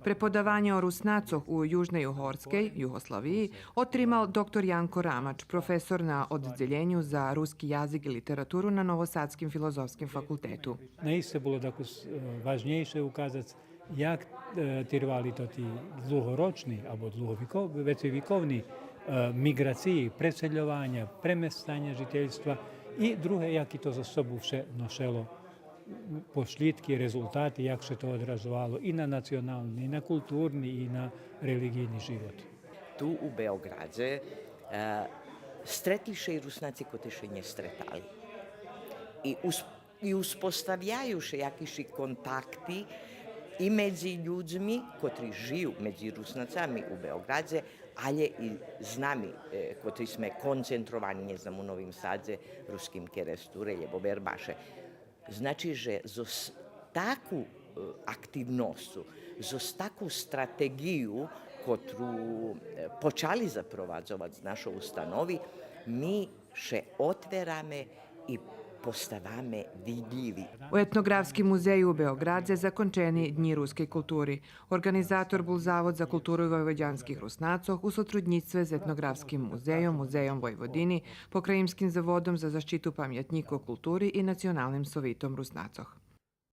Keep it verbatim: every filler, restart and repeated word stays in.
Преподаванє о Руснацох у Южней Угорскей, Югославиї, отримал доктор Янко Рамач, професор на Оддзелєню за руски язик и литературу на Новосадским филозофским факултету. Наисце було тако с-, е, важнєйше указац як, е, тирвали тоти длугорочни або длуговико-, вецейвиковни, е, миґрациї, пресельованя, преместаня жительства и друге, як и то за собу вше ношело пошлїдки, резултати, як ше то одразовало и на национални, и на културни, и на релиґийни живот. Ту у Беоґрадзе, е, стретли ше и Руснаци котри ше нє стретали. И ус-, и успоставяю ше якиши контакти и медзи людзми котри жию медзи Руснацами у Беоґрадзе, алє и з нами, е, котри зме концентровани, нє знам, у Новим Садзе, Руским Керестуре, лєбо Вербаше. Значи же зоз таку, е, активносцу, зоз таку стратеґию, котру, е, почали запровадзовац з нашо установи, ми ше отвераме и поставаме видлїви. У Етноґрафским музею у Беоґрадзе закончени Днї рускей култури. Орґанизатор бул Завод за културу войводянских Руснацох у сотруднїцтве з Етноґрафским музейом, Музейом Войводини, Покраїнским заводом за защиту памятнїкох култури и Националним совитом Руснацох.